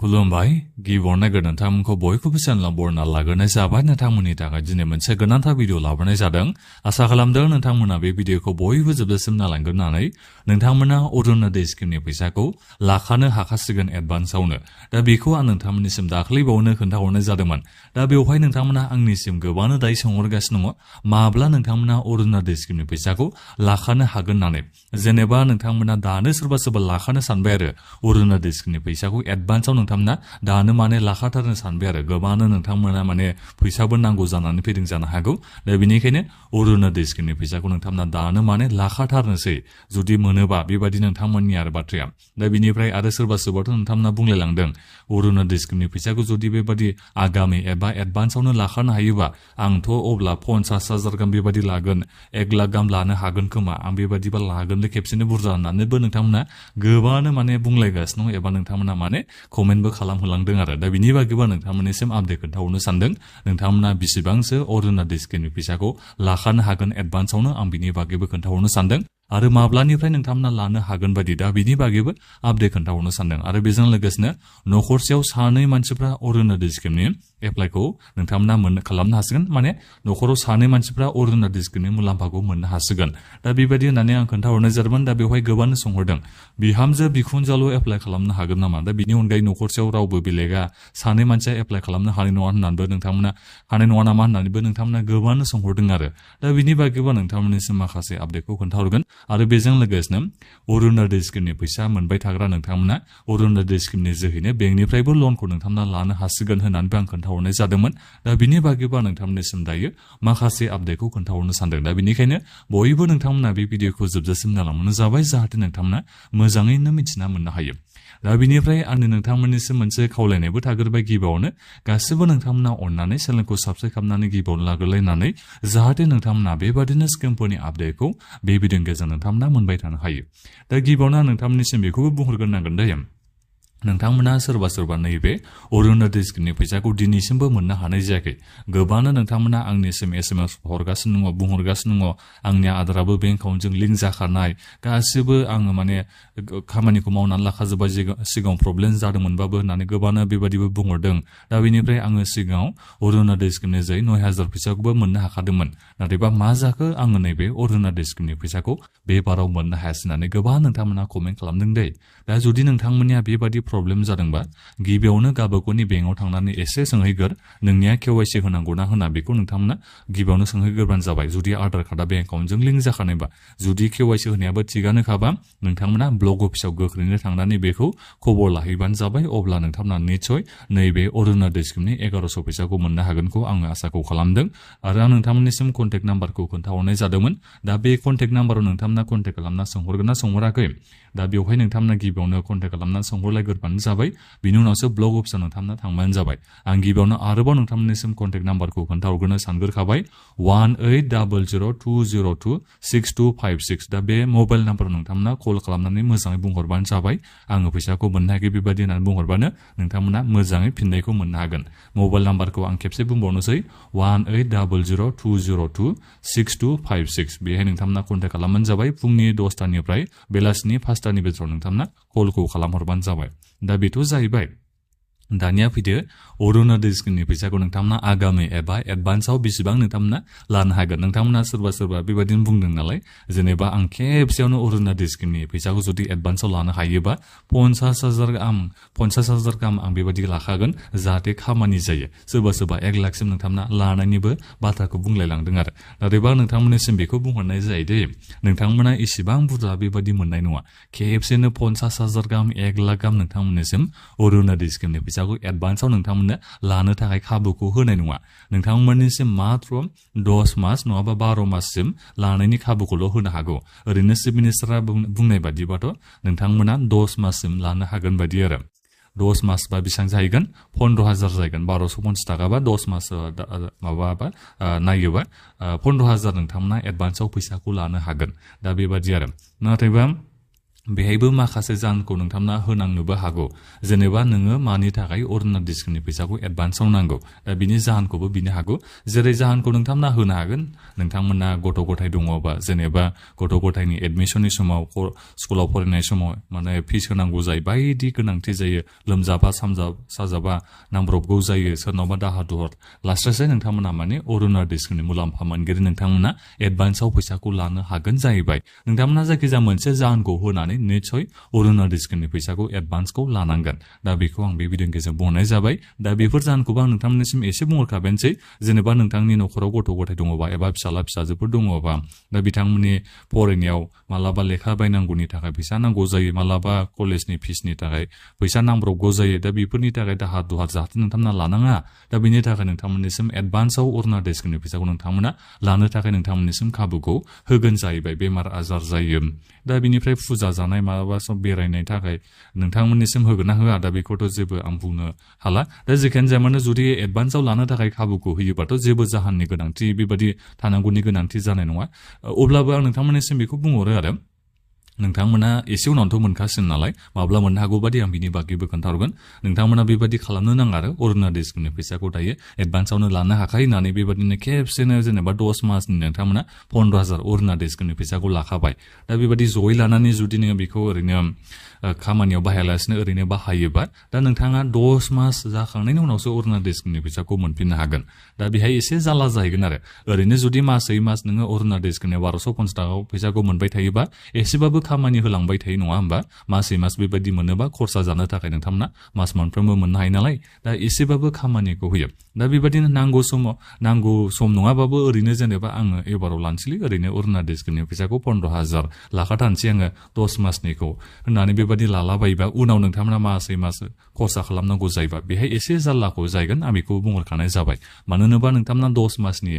खुलुमबाय गिबियावनो नोंथांमोनखौ बयखौबो चेनेलाव बरना लाग्रोनाय जाबाय नोंथांमोननि थाखाय दिनै मोनसे गोनांथार भिडिअ लाबोनाय जादों आसा खालामदों नोंथांमोना बे भिडिअखौ बयबो जोबजासिम नायलांगोन होननानै नोंथांमोना अरुणोदय स्किमनि फैसाखौ लाखानो हाखासिगोन एडभान्सआवनो दा बेखौ आं नोंथांमोननिसिम दाख्लैबावनो खोन्थाहरनाय जादोंमोन दा बेवहाय नोंथांमोना आंनिसिम गोबांनो दायो सोंहरगासिनो दङ माब्ला नोंथांमोना अरुणोदय स्किमनि फैसाखौ लाखानो हागोन होननानै जेनेबा नोंथांमोना दानो सोरबा लाखानो सानबाय आरो अरुणोदय स्किमनि फैसाखौ एडभान्सआव नोंथांमोना दानो माने लाखाथारनो सानबाय आरो गोबांनो नोंथांमोना माने फैसाबो नांगौ जानानै फैदों जानो हागौ दा बेनिखायनो अरुणोदय स्किमनि फैसाखौ नोंथांमोना दानो माने लाखाथारनोसै जुदि मोनोबा बेबायदि नोंथांमोननि आरो बाथ्राया दा बेनिफ्राय आरो सोरबाथ' नोंथांमोना बुंलायलांदों अरुणोदय स्किमनि फैसाखौ जुदि बेबायदि आगामि एबा एडभान्सआवनो लाखानो हायोबा आंथ' अब्ला 50,000 गाहाम बेबायदि लागोन 1 लाख गाहाम लानो हागोन खोमा आं बेबायदिबा लागोनले खेबसेनो बुरजा होननानैबो नोंथांमोना गोबांनो माने बुंलायगासिनो एबा नोंथांमोना माने कमेन्टबो खालामहोलांदों आरो दा बिनि बागैबो नोंथांमोननिसिम आपडेट खोन्थाहरनो सानदों नोंथांमोना बेसेबांसो अरुणोदय स्किमनि फैसाखौ लाखानो हागोन एडभान्सआवनो आं बिनि बागैबो खोन्थाहरनो सानदों आरो माब्लानिफ्राय नोंथांमोना लानो हागोन बायदि दा बिनि बागैबो आपडेट खोन्थाहरनो सानदों आरो बेजों लोगोसेनो नखरसेयाव सानै मानसिफ्रा अरुणोदय स्किमनि एप्लाइखौ नोंथांमोना खालामनो हासिगोन माने नखराव सानै मानसिफ्रा अरुणोदय स्किमनि मुलाम्फाखौ मोननो हासिगोन दा बेबायदि होननानै आं खोन्थाहरनाय जादोंमोन दा बेवहाय गोबांनो सोंहरदों बिहामजो बिखुनजोल' एप्लाइ खालामनो हागोन नामा दा बिनि अनगायै नखरसेयाव रावबो बेलेगा सानै मानसिया एप्लाइ खालामनो हानाय नङा होननानैबो नोंथांमोना हानाय नङा नामा होननानैबो नोंथांमोना गोबांनो सोंहरदों आरो दा बिनि बागैबो नोंथांमोननिसिम माखासे आपडेटखौ खोन्थाहरगोन आरो बेजों लोगोसेनो अरुणोदय स्किमनि फैसा मोनबाय थाग्रा नोंथांमोना अरुणोदय स्किमनि जोहैनो बेंकनिफ्रायबो लनखौ नोंथांमोना लानो हासिगोन होननानैबो आं खोन्थाहरनाय जादोंमोन दा बिनि बागैबो नोंथांमोननिसिम दायो माखासे आपडेटखौ खोन्थाहरनो सानदों दा बेनिखायनो बयबो नोंथांमोना बे भिडिअखौ जोबजासिम नायलांनो जाबाय जाहाथे नोंथांमोना मोजाङैनो मिथिना मोननो हायो दा बिनिफ्राय आंनि नोंथांमोननिसिम मोनसे खावलायनायबो थाग्रोबाय गिबियावनो गासिबो नोंथांमोना अननानै चेनेलखौ साबस्क्राइब खालामनानै गिबियावनो लाग्रोलायनानै जाहाथे नोंथांमोना बेबादिनो स्किमफोरनि आपडेटखौ बे भिडिअनि गेजेरजों नोंथांमोना मोनबाय थानो हायो दा गिबियावनो आं नोंथांमोननिसिम बेखौबो बुंहरग्रोनांगोन दायो नोंथांमोना सोरबा नैबे अरुणोदय स्किमनि फैसाखौ दिनैसिमबो मोननो हानाय जायाखै गोबांनो नोंथांमोना आंनिसिम SMS हरगासिनो दङ बुंहरगासिनो दङ आंनि आदाराबो बेंक एकाउन्टजों लिंक जाखानाय गासिबो आङो माने खामानिखौ मावनानै लाखाजोब्बाय सिगाङाव प्रब्लेम जादोंमोनबाबो होननानै गोबांनो बेबायदिबो बुंहरदों दा बेनिफ्राय आङो सिगाङाव अरुणोदय स्किमनि जै 9,000 फैसाखौबो मोननो हाखादोंमोन नाथायबा मा जाखो आङो नैबे अरुणोदय स्किमनि फैसाखौ बे बाराव मोननो हायासै होननानै गोबां नोंथांमोना कमेन्ट खालामदों दे दा जुदि नोंथांमोननिया बेबायदि प्रब्लेम जादोंबा गिबियावनो गावबागावनि बेंकआव थांनानै एसे सोंहैगोर नोंनिया KYC होनांगौना होना बेखौ नोंथांमोना गिबियावनो सोंहैग्रोबानो जाबाय जुदि आधार कार्डआ बेंक एकाउन्टजों लिंक जाखानायबा जुदि KYC होनायाबो थिगानोखाबा नोंथांमोना ब्लक अफिसाव गोख्रैनो थांनानै बेखौ खबर लाहैबानो जाबाय अब्ला नोंथांमोना निस्सय नैबे अरुणोदय स्किमनि 1100 फैसाखौ मोननो हागोनखौ आङो आसाखौ खालामदों आरो आं नोंथांमोननिसिम कन्टेक्ट नाम्बारखौ खोन्थाहरनाय जादोंमोन दा बे कन्टेक्ट नाम्बाराव नोंथांमोना कन्टेक्ट खालामना सोंहरगोन ना सोंहराखै दा बेवहाय नोंथांमोना गिबियावनो कन्टेक्ट खालामना सोंहरलायग्रोबानो जाबाय बिनि उनावसो ब्लक अफिसाव नोंथांमोना थांबानो जाबाय आं गिबियावनो आरोबाव नोंथांमोननिसिम कन्टेक्ट नाम्बारखौ खोन्थाहरग्रोनो सानग्रोखाबाय 1800202625 दा बे मबाइल नाम्बाराव नोंथांमोना कल खालामनानै मोजाङै बुंहरबानो जाबाय आङो फैसाखौ मोननो हायाखै बेबायदि होननानै बुंहरबानो नोंथांमोना मोजाङै फिननायखौ मोननो हागोन मबाइल नाम्बारखौ आं खेबसे बुंबावनोसै 1800202625 बेहाय नोंथांमोना कन्टेक्ट खालामबानो जाबाय फुंनि 10टानिफ्राय बेलासिनि 5टानि गेजेराव नोंथांमोना कलखौ खालामहरबानो जाबाय दा बेथ' जाहैबाय दानिया फैदो अरुणोदय स्किमनि फैसाखौ नोंथांमोना आगामि एबा एडभान्सआव बेसेबां नोंथांमोना लानो हागोन नोंथांमोना सोरबा बेबायदिनो बुंदों नालाय जेनेबा आं खेबसेयावनो अरुणोदय स्किमनि फैसाखौ जुदि एडभान्सआव लानो हायोबा 50,000 गाहाम आं बेबायदि लाखागोन जाहाथे खामानि जायो सोरबा 1 लाखसिम नोंथांमोना लानायनिबो बाथ्राखौ बुंलायलांदों आरो नाथायबा नोंथांमोननिसिम बेखौ बुंहरनाय जायो दे नोंथांमोना इसेबां बुरजा बेबायदि मोननाय नङा खेबसेनो 50,000 गाहाम 1 लाख गाहाम नोंथांमोननिसिम अरुणोदय स्किमनि फैसाखौ एडभान्सआव नोंथांमोननो लानो थाखाय खाबुखौ होनाय नङा नोंथांमोननिसिम मात्र 10 मास नङाबा 12 माससिम लानायनि खाबुखौल' होनो हागौ ओरैनो चिफ मिनिस्टारा बुंनाय बादिबाथ' नोंथांमोना 10 माससिम लानो हागोन बायदि आरो 10 मास बा बेसेबां जाहैगोन 15,000 जाहैगोन 1250 थाखा बा 10 मास माबाबा नायोबा 15,000 नोंथांमोना एडभान्सआव फैसाखौ लानो हागोन दा बेबादि आरो नाथायबा बेहायबो माखासे जाहोनखौ नोंथांमोना होनांनोबो हागौ जेनेबा नोङो मानि थाखाय अरुणोदय स्किमनि फैसाखौ एडभान्सआव नांगौ दा बिनि जाहोनखौबो बिनो हागौ जेरै जाहोनखौ नोंथांमोना होनो हागोन नोंथांमोना गथ' गथाय दङबा जेनेबा गथ' गथायनि एडमिशननि समाव स्कुलाव फरायनाय समाव माने फिस होनांगौ जायो बायदि गोनांथि जायो लोमजाबा साजाबा नांब्रबगौ जायो सोरनावबा दाहार दुहार लास्लायस्लाय नोंथांमोना माने अरुणोदय स्किमनि मुलाम्फा मोनगिरि नोंथांमोना एडभान्सआव फैसाखौ लानो हागोन जाहैबाय नोंथांमोना जायखिजाया मोनसे जाहोनखौ होनानै निश्चय अरुणोदय स्किमनि फैसाखौ एडभान्सखौ लानांगोन दा बेखौ आं बे भिडिअनि गेजेरजों बुंनाय जाबाय दा बेफोर जाहोनखौबो आं नोंथांमोननिसिम एसे बुंहरखाबायनोसै जेनेबा नोंथांनि न'खराव गथ' गथाय दङबा एबा फिसाला फिसाजोफोर दङबा दा बिथांमोननि फरायनायाव मालाबा लेखा बायनांगौनि थाखाय फैसा नांगौ जायो मालाबा कलेजनि फिसनि थाखाय फैसा नांब्रबगौ जायो दा बेफोरनि थाखाय दाहार दुहार जाहाथे नोंथांमोना लानाङा दा बेनि थाखाय नोंथांमोननिसिम एडभान्सआव अरुणोदय स्किमनि फैसाखौ नोंथांमोना लानो थाखाय नोंथांमोननिसिम खाबुखौ होगोन जाहैबाय बेमार आजार जायो दा बिनिफ्राय फुजा जानाय मालाबा सम बेरायनायनि थाखाय नोंथांमोननिसिम होगोन ना होआ दा बेखौथ' जेबो आं बुंनो हाला दा जेखियानो जाया मानो जुदि एडभान्सआव लानो थाखाय खाबुखौ होयोबाथ' जेबो जाहोननि गोनांथि बेबादि थानांगौनि गोनांथि जानाय नङा अब्लाबो आं नोंथांमोननिसिम बेखौ बुंहरो आरो नोंथांमोना एसे उनावथ' मोनखासिन नालाय माब्ला मोननो हागौ बादि आं बिनि बागैबो खोन्थाहरगोन नोंथांमोना बेबादि खालामनो नाङा आरो अरुणोदय स्किमनि फैसाखौ दायो एडभान्सआवनो लानो हाखायो होननानै बेबादिनो खेबसेनो जेनेबा 10 मासनि नोंथांमोना 15,000 अरुणोदय स्किमनि फैसाखौ लाखाबाय दा बेबादि जयै लानानै जुदि नोङो बेखौ ओरैनो खामानियाव बाहायालासिनो ओरैनो बाहायोबा दा नोंथाङा 10 मास जाखांनायनि उनावसो अरुणोदय स्किमनि फैसाखौ मोनफिननो हागोन दा बेहाय एसे जारला जाहैगोन आरो ओरैनो जुदि मासै मास नोङो अरुणोदय स्किमनि 1250 थाखायाव फैसाखौ मोनबाय थायोबा एसेबाबो खामानि होलांबाय थायो नङा होमबा मासै मास बेबायदि मोनोबा खरसा जानो थाखाय नोंथांमोना मास मोनफ्रोमबो मोननो हायो नालाय दा एसेबाबो खामानिखौ होयो दा बेबायदिनो नांगौ सम नङाबाबो ओरैनो जेनेबा आङो एबाराव लानोसैलै ओरैनो अरुणोदय स्किमनि फैसाखौ 15,000 लाखाथारनोसै आङो 10 मासनिखौ होननानै बेबायदि लालाबायोबा उनाव नोंथांमोना मासै मास खरसा खालामनांगौ जायोबा बेहाय एसे जारलाखौ जायगोन आं बेखौ बुंहरखानाय जाबाय मानो होनोबा नोंथांमोना 10 मासनि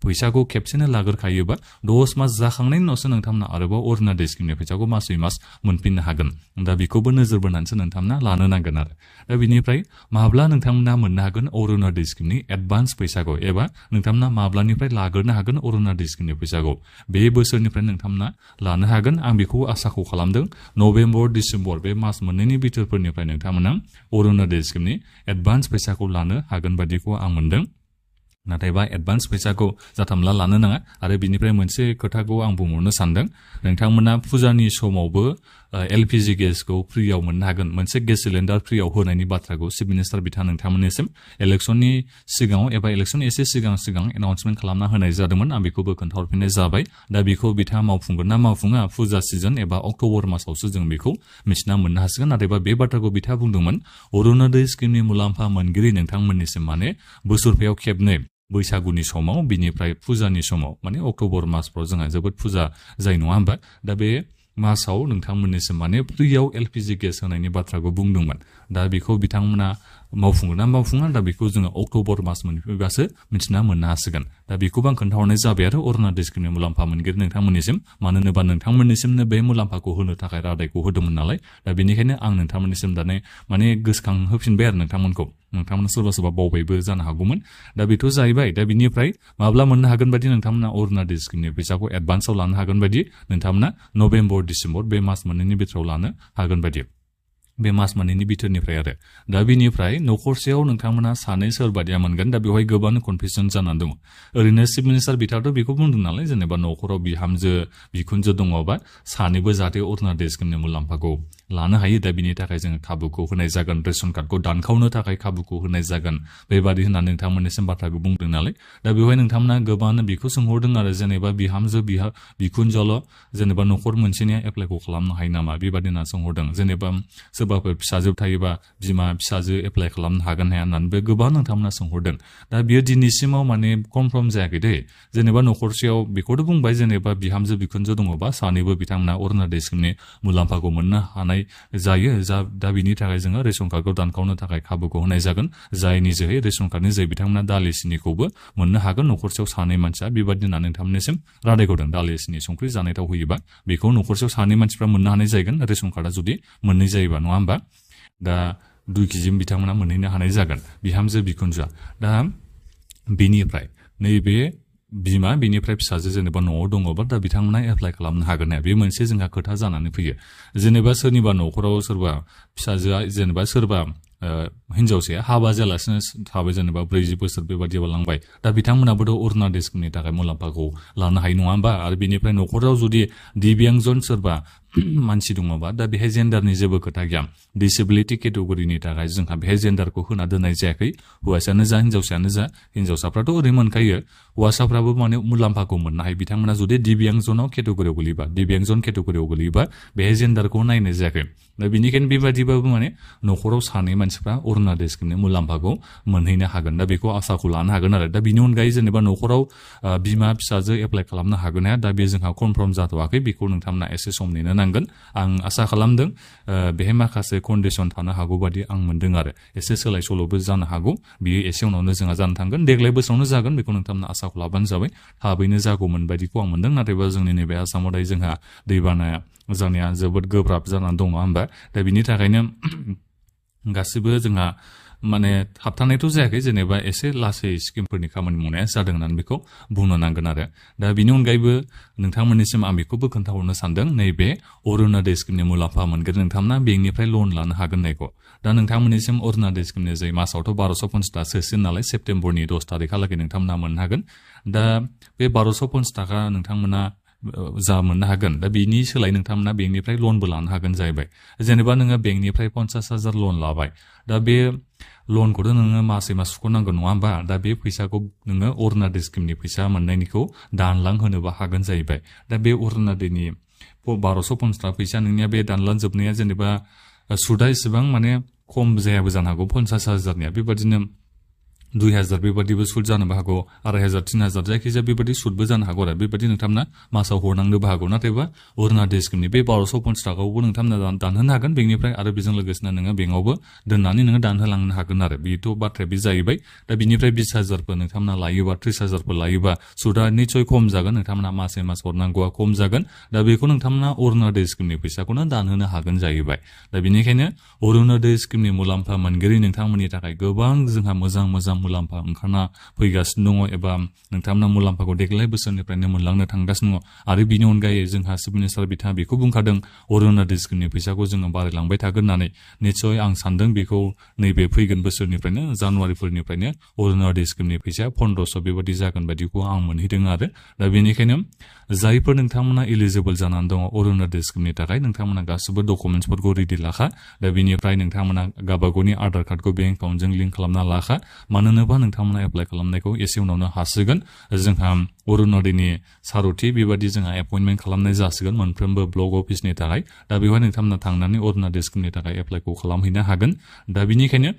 फैसाखौ खेबसेनो लाग्रोखायोबा 10 मास जाखांनायनि उनावसो नोंथांमोना आरोबाव अरुणोदय स्किमनि फैसाखौ मासै मास मोनफिननो हागोन दा बेखौबो नोजोर बोनानैसो नोंथांमोना लानो नांगोन आरो दा बिनिफ्राय माब्ला नोंथांमोना मोननो हागोन अरुणोदय स्किमनि एडभान्स फैसाखौ एबा नोंथांमोना माब्लानिफ्राय लाग्रोनो हागोन अरुणोदय स्किमनि फैसाखौ बे बोसोरनिफ्राय नोंथांमोना लानो हागोन आं बेखौ आसाखौ खालामदों नभेम्बर डिसेम्बर बे मास मोननैनि बिथोरफोरनिफ्राय नोंथांमोना अरुणोदय स्किमनि एडभान्स फैसाखौ लानो हागोन बायदिखौ आं मोनदों नाथायबा एडभान्स फैसाखौ जाथामला लानो नाङा आरो बिनिफ्राय मोनसे खोथाखौ आं बुंहरनो सानदों नोंथांमोना फुजानि समावबो एलपिजि गेसखौ फ्रियाव मोननो हागोन मोनसे गेस सिलिन्डार फ्रियाव होनायनि बाथ्राखौ चिफ मिनिस्टार बिथाङा नोंथांमोननिसिम इलेक्सननि सिगाङाव एबा इलेक्सन एसे सिगां एनाउन्समेन्ट खालामना होनाय जादोंमोन आं बेखौबो खोन्थाहरफिननाय जाबाय दा बेखौ बिथाङा मावफुंगोन ना मावफुङा फुजा सिजन एबा अक्ट'बर मासावसो जों बेखौ मिथिना मोननो हासिगोन नाथायबा बे बाथ्राखौ बिथाङा बुंदोंमोन अरुणोदय स्किमनि मुलाम्फा मोनगिरि नोंथांमोननिसिम माने बोसोरफायाव खेबनै बैसागुनि समाव बिनिफ्राय फुजानि समाव माने अक्ट'बर मासफ्राव जोंहा जोबोद फुजा जायो नङा होमबा दा बे मासाव नोंथांमोननिसिम माने फ्रियाव एलपिजि गेस होनायनि बाथ्राखौ बुंदोंमोन दा बेखौ बिथांमोना मावफुंगोन ना मावफुङा दा बेखौ जोङो अक्ट'बर मास मोनफैबासो मिथिना मोननो हासिगोन दा बेखौबो आं खोन्थाहरनाय जाबाय आरो अरुणोदय स्किमनि मुलाम्फा मोनगिरि नोंथांमोननिसिम मानो होनोबा नोंथांमोननिसिमनो बे मुलाम्फाखौ होनो थाखाय रादायखौ होदोंमोन नालाय दा बेनिखायनो आं नोंथांमोननिसिम दाने माने गोसोखांहोफिनबाय आरो नोंथांमोना सोरबा बावबायबो जानो हागौमोन दा बेथ' जाहैबाय दा बिनिफ्राय माब्ला मोननो हागोन बायदि नोंथांमोना अरुणोदय स्किमनि फैसाखौ एडभान्सआव लानो हागोन बायदि नोंथांमोना नभेम्बर डिसेम्बर बे मास मोननैनि बिथोराव लानो हागोन बायदि बे मास मोननैनि बिथोरनिफ्राय आरो दा बिनिफ्राय न'खरसेयाव नोंथांमोना सानै सोरबादिया मोनगोन दा बेवहाय गोबां कनफिउजन जानानै दङ ओरैनो चिफ मिनिस्टार बिथाङाथ' बेखौ बुंदों नालाय जेनेबा न'खराव बिखुनजो दङबा सानैबो जाहाथे अरुणोदय स्किमनि मुलाम्फाखौ लानो हायो दा बिनि थाखाय जोङो खाबुखौ होनाय जागोन रेशन कार्डखौ दानखावनो थाखाय खाबुखौ होनाय जागोन बेबादि होननानै नोंथांमोननिसिम बाथ्राखौ बुंदों नालाय दा बेवहाय नोंथांमोना गोबाङानो बेखौ सोंहरदों आरो जेनेबा बिखुनजोल' जेनेबा न'खर मोनसेनिया एप्लाइखौ खालामनो हायो नामा बेबादि होनना सोंहरदों जेनेबा सोरबाफोर फिसाजो थायोबा बिमा फिसाजो एप्लाइ खालामनो हागोन हाया होननानै बे गोबां नोंथांमोना सोंहरदों दा बियो दिनैसिमाव माने कनफार्म जायाखै दे जेनेबा न'खरसेयाव बेखौथ' बुंबाय जेनेबा बिखुनजो दङबा सानैबो बिथांमोना अरुणोदय स्किमनि मुलाम्फाखौ मोननो हानाय जायो दा बिनि थाखाय जोङो रेशन कार्डखौ दानखावनो थाखाय खाबुखौ होनाय जागोन जायनि जोहै रेशन कार्डनि जोहै बिथांमोना दालिसिनिखौबो मोननो हागोन न'खरसेयाव सानै मानसिया बेबादि होननानै नोंथांमोननिसिम रादाय होदों दालिसिनि संख्रि जानाय थाव होयोबा बेखौ न'खरसेयाव सानै मानसिफ्रा मोननो हानाय जागोन रेशन कार्डआ जुदि मोननै जायोबा नङा होमबा दा 2 केजि बिथांमोना मोनहैनो हानाय जागोन बिहामजो बिखुनजोआ दा बेनिफ्राय नैबे बिमा बिनिफ्राय फिसाजो जेनेबा न'आव दङबा दा बिथांमोना एप्लाइ खालामनो हागोन बे मोनसे जोंहा खोथा जानानै फैयो जेनेबा सोरनिबा न'खराव सोरबा फिसाजोआ जेनेबा सोरबा हिनजावसाया हाबा जालासिनो थाबाय जेनेबा 40 बोसोर बेबादि बारलांबाय दा बिथांमोनाबोथ' अरुणोदय स्किमनि थाखाय मुलाम्फाखौ लानो हायो नङा होमबा आरो बिनिफ्राय न'खराव जुदि दिव्यांजन सोरबा मानसि दङबा दा बेहाय जेन्डारनि जेबो खोथा गैया डिसेबिलिटि केटेगरिनि थाखाय जोंहा बेहाय जेन्डारखौ होना दोननाय जायाखै हौवासायानो जा हिनजावसायानो जा हिनजावसाफ्राथ' ओरैनो मोनखायो हौवासाफ्राबो माने मुलाम्फाखौ मोननो हायो बिथांमोना जुदि दिव्यांजनाव केटेगरियाव गोलैबा दिव्यांजन केटेगरियाव गोलैबा बेहाय जेन्डारखौ नायनाय जायाखै दा बेनिखायनो बेबादिबाबो माने न'खराव सानै मानसिफ्रा अरुणोदय स्किमनि मुलाम्फाखौ मोनहैनो हागोन दा बेखौ आसाखौ लानो हागोन आरो दा बिनि अनगायै जेनेबा न'खराव बिमा फिसाजो एप्लाइ खालामनो हागोन दा बे जोंहा कनफार्म जाथ'वाखै बेखौ नोंथांमोना एसे सम नेनो नांगोन आं आसा खालामदों बेहाय माखासे कन्डिसन थानो हागौ बादि आं मोनदों आरो एसे सोलाय सोल'बो जानो हागौ बियो एसे उनावनो जोंहा जानो थांगोन देग्लाय बोसोरावनो जागोन बेखौ नोंथांमोना आसाखौ लाबानो जाबाय थाबैनो जागौमोन बायदिखौ आं मोनदों नाथायबा जोंनि नैबे आसामाव दायो जोंहा दैबानाया जानाया जोबोद गोब्राब जानानै दङ होमबा दा बिनि थाखायनो गासिबो जोंहा माने थाबथानायथ' जायाखै जेनेबा एसे लासै स्किमफोरनि खामानि मावनाया जादों होननानै बेखौ बुंनो नांगोन आरो दा बिनि अनगायैबो नोंथांमोननिसिम आं बेखौबो खोन्थाहरनो सानदों नैबे अरुणोदय स्किमनि मुलाम्फा मोनगोन नोंथांमोना बेंकनिफ्राय लन लानो हागोन नायखौ दा नोंथांमोननिसिम अरुणोदय स्किमनि जाय मासावथ' 1250 सोसिन नालाय सेप्तेम्बरनि 10 तारिखहालागै नोंथांमोना मोननो हागोन दा बे 1250 थाखा नोंथांमोना जा मोननो हागोन दा बिनि सोलाय नोंथांमोना बेंकनिफ्राय लनबो लानो हागोन जाहैबाय जेनेबा नोङो बेंकनिफ्राय 50,000 लन लाबाय दा बे लनखौथ' नोङो मासै मास सुख'नांगोन नङा होमबा दा बे फैसाखौ नोङो अरुणोदय स्किमनि फैसा मोननायनिखौ दानलांहोनोबो हागोन जाहैबाय दा बे अरुणोदयनि 1250 फैसा नोंनिया बे दानलांजोबनाया जेनेबा सुदा इसेबां माने खम जायाबो जानो हागौ 50,000निया बेबादिनो 2000 बेबादिबो सुद जानोबो हागौ 2500 3000 जायखिजाया बेबादि सुदबो जानो हागौ आरो बेबादि नोंथांमोना मासाव हरनांनोबो हागौ नाथायबा अरुणोदय स्किमनि बे 1250 थाखाखौबो नोंथांमोना दानहोनो हागोन बेंकनिफ्राय आरो बेजों लोगोसेनो नोङो बेंकआवबो दोननानै नोङो दानहोलांनो हागोन आरो बेथ' बाथ्राया बे जाहैबाय दा बिनिफ्राय 20,000फोर नोंथांमोना लायोबा 30,000फोर लायोबा सुदा निसय खम जागोन नोंथांमोना मासै मास हरनांगौआ खम जागोन दा बेखौ नोंथांमोना अरुणोदय स्किमनि फैसाखौनो दानहोनो हागोन जाहैबाय दा बेनिखायनो अरुणोदय स्किमनि मुलाम्फा मोनगिरि नोंथांमोननि थाखाय गोबां जोंहा मोजां मुलाम्फा ओंखारना फैगासिनो दङ एबा नोंथांमोना मुलाम्फाखौ देग्लाय बोसोरनिफ्रायनो मोनलांनो थांगासिनो दङ आरो बिनि अनगायै जोंहा चिफ मिनिस्टार बिथाङा बेखौ बुंखादों अरुणोदय स्किमनि फैसाखौ जोङो बारायलांबाय थागोन होननानै निसय आं सानदों बेखौ नैबे फैगोन बोसोरनिफ्रायनो जानुवारिफोरनिफ्रायनो अरुणोदय स्किमनि फैसाया 1500 बेबादि जागोन बायदिखौ आं मोनहैदों आरो दा बेनिखायनो जायफोर नोंथांमोना इलिजिबल जानानै दङ अरुणोदय स्किमनि थाखाय नोंथांमोना गासिबो डकुमेन्टसफोरखौ रेडि लाखा दा बेनिफ्राय नोंथांमोना गावबागावनि आधार कार्डखौ बेंक एकाउन्टजों लिंक खालामना लाखा मानो होनोबा नोंथांमोना एप्लाइ खालामनायखौ एसे उनावनो हासिगोन जोंहा अरुणोदयनि सारथि बेबादि जोंहा एपइन्टमेन्ट खालामनाय जासिगोन मोनफ्रोमबो ब्लक अफिसनि थाखाय दा बेवहाय नोंथांमोना थांनानै अरुणोदय स्किमनि थाखाय एप्लाइखौ खालामहैनो हागोन दा बेनिखायनो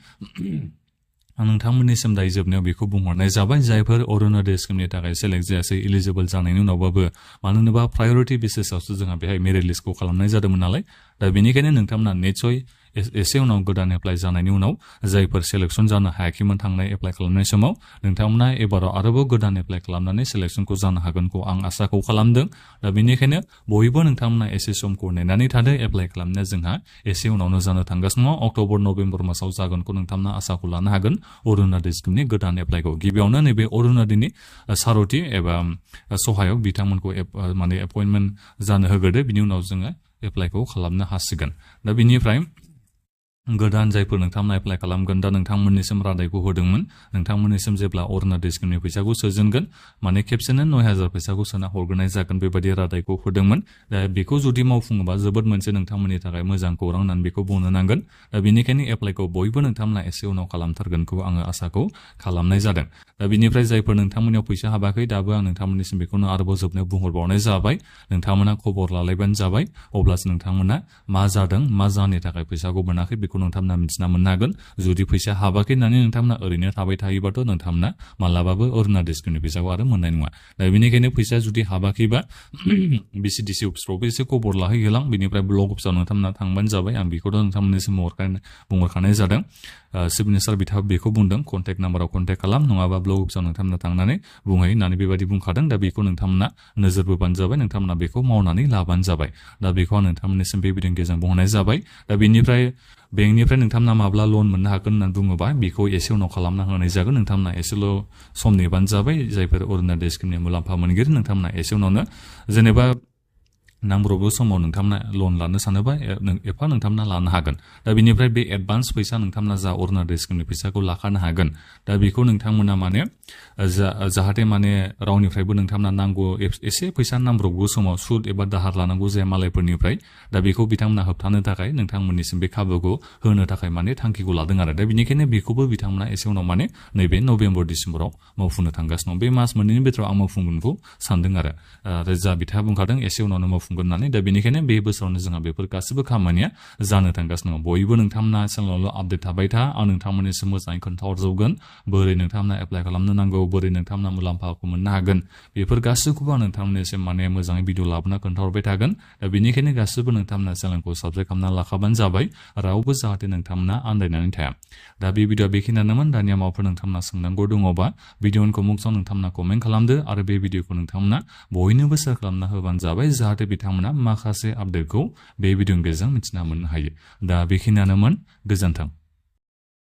आं नोंथांमोननिसिम दायो जोबनायाव बेखौ बुंहरनाय जाबाय जायफोर अरुणोदय स्किमनि थाखाय सेलेक्ट जायासै इलिजिबल जानायनि उनावबाबो मानो होनोबा प्रायरिटि बेसिसावसो जोंहा बेहाय मेरिट लिस्टखौ खालामनाय जादोंमोन नालाय दा बेनिखायनो नोंथांमोना निसय एसे उनाव गोदान एप्लाइ जानायनि उनाव जायफोर सेलेक्सन जानो हायाखैमोन थांनाय एप्लाइ खालामनाय समाव नोंथांमोना एबाराव आरोबाव गोदान एप्लाइ खालामनानै सेलेक्सनखौ जानो हागोनखौ आं आसाखौ खालामदों दा बेनिखायनो बयबो नोंथांमोना एसे समखौ नेनानै थादो एप्लाइ खालामनाया जोंहा एसे उनावनो जानो थांगासिनो दङ अक्ट'बर नभेम्बर मासाव जागोनखौ नोंथांमोना आसाखौ लानो हागोन अरुणोदय स्किमनि गोदान एप्लाइखौ गिबियावनो नैबे अरुणोदयनि सारथि एबा सहायक बिथांमोनखौ माने एपइन्टमेन्ट जानो होग्रोदो बिनि उनाव जोङो एप्लाइखौ खालामनो हासिगोन दा बिनिफ्राय गोदान जायफोर नोंथांमोना एप्लाइ खालामगोन दा नोंथांमोननिसिम रादायखौ होदोंमोन नोंथांमोननिसिम जेब्ला अरुणोदय स्किमनि फैसाखौ सोजेनगोन माने खेबसेनो 9000 फैसाखौ सोना हरग्रोनाय जागोन बेबायदि रादायखौ होदोंमोन दा बेखौ जुदि मावफुङोबा जोबोद मोनसे नोंथांमोननि थाखाय मोजां खौरां होननानै बेखौ बुंनो नांगोन दा बेनिखायनो एप्लाइखौ बयबो नोंथांमोना एसे उनाव खालामथारगोनखौ आङो आसाखौ खालामनाय जादों दा बेनिफ्राय जायफोर नोंथांमोननियाव फैसा हाबाखै दाबो आं नोंथांमोननिसिम बेखौनो आरोबाव जोबनायाव बुंहरबावनाय जाबाय नोंथांमोना खबर लालायबानो जाबाय अब्लासो नोंथांमोना मा जादों मा जाहोननि थाखाय फैसाखौ मोनाखै बेखौ नोंथांमोना मिथिना मोननो हागोन जुदि फैसा हाबाखै होननानै नोंथांमोना ओरैनो थाबाय थायोबाथ' नोंथांमोना मालाबाबो अरुणोदय स्किमनि फैसाखौ आरो मोननाय नङा दा बेनिखायनो फैसा जुदि हाबाखैबा बिसिडिसि अफिसफ्रावबो एसे खबर लाहैहोलां बेनिफ्राय ब्लक अफिसाव नोंथांमोना थांबानो जाबाय आं बेखौथ' नोंथांमोननिसिम बुंहरखानाय जादों चिफ मिनिस्टार बिथाङा बेखौ बुंदों कन्टेक्ट नाम्बाराव कन्टेक्ट खालाम नङाबा ब्लग अफिसाव नोंथांमोना थांनानै बुंहै होननानै बेबायदि बुंखादों दा बेखौ नोंथांमोना नोजोर बोबानो जाबाय नोंथांमोना बेखौ मावनानै लाबानो जाबाय दा बेखौ आं नोंथांमोननिसिम बे भिडिअनि गेजेरजों बुंहरनाय जाबाय दा बेनिफ्राय बेंकनिफ्राय नोंथांमोना माब्ला लन मोननो हागोन होननानै बुङोबा बेखौ एसे उनाव खालामना होनाय जागोन नोंथांमोना एसेल' सम नेबानो जाबाय जायफोर अरुणोदय स्किमनि मुलाम्फा मोनगिरि नोंथांमोना एसे उनावनो जेनेबा नांब्रबगौ समाव नोंथांमोना लन लानो सानोबा एफा नोंथांमोना लानो हागोन दा बेनिफ्राय बे एडभान्स फैसा नोंथांमोना जा अरुणोदय स्किमनि फैसाखौ लाखानो हागोन दा बेखौ नोंथांमोना माने जाहाथे माने रावनिफ्रायबो नोंथांमोना नांगौ एसे फैसा नांब्रबगौ समाव सुद एबा दाहार लानांगौ जाया मालायफोरनिफ्राय दा बेखौ बिथांमोना होबथानो थाखाय नोंथांमोननिसिम बे खाबुखौ होनो थाखाय माने थांखिखौ लादों आरो दा बेनिखायनो बेखौबो बिथांमोना एसे उनाव माने नैबे नभेम्बर डिसेम्बराव मावफुंनो थांगासिनो दं बे मास मोननैनि बिथोराव आं मावफुंगोनखौ सानदों आरो जा बिथाङा बुंखादों एसे उनावनो मावफुंगोन होननानै दा बेनिखायनो बे बोसोरावनो जोंहा बेफोर गासिबो खामानिया जानो थांगासिनो दं बयबो नोंथांमोना चेनेलावल' आपडेट थाबाय था आं नोंथांमोननिसिम मोजाङै खोन्थाहरजोबगोन बोरै नोंथांमोना एप्लाइ खालामनो नांगौ बोरै नोंथांमोना मुलाम्फाखौ मोननो हागोन बेफोर गासैखौबो आं नोंथांमोननिसिम माने मोजाङै भिडिअ लाबोना खोन्थाहरबाय थागोन दा बेनिखायनो गासैबो नोंथांमोना चेनेलखौ साबस्क्राइब खालामना लाखाबानो जाबाय रावबो जाहाथे नोंथांमोना आन्दायनानै थाया दा बे भिडिअआ बेखिनियानोमोन दानिया माबाफोर नोंथांमोना सोंनांगौ दङबा भिडिअखौ मुंखौ नोंथांमोना कमेन्ट खालामदो आरो बे भिडिअखौ नोंथांमोना बयनोबो शेयार खालामना होबानो जाबाय जाहाथे बिथांमोना माखासे आपडेटखौ बे भिडिअनि गेजेरजों मिथिना मोननो हायो दा बेखिनियानोमोन गोजोन्थों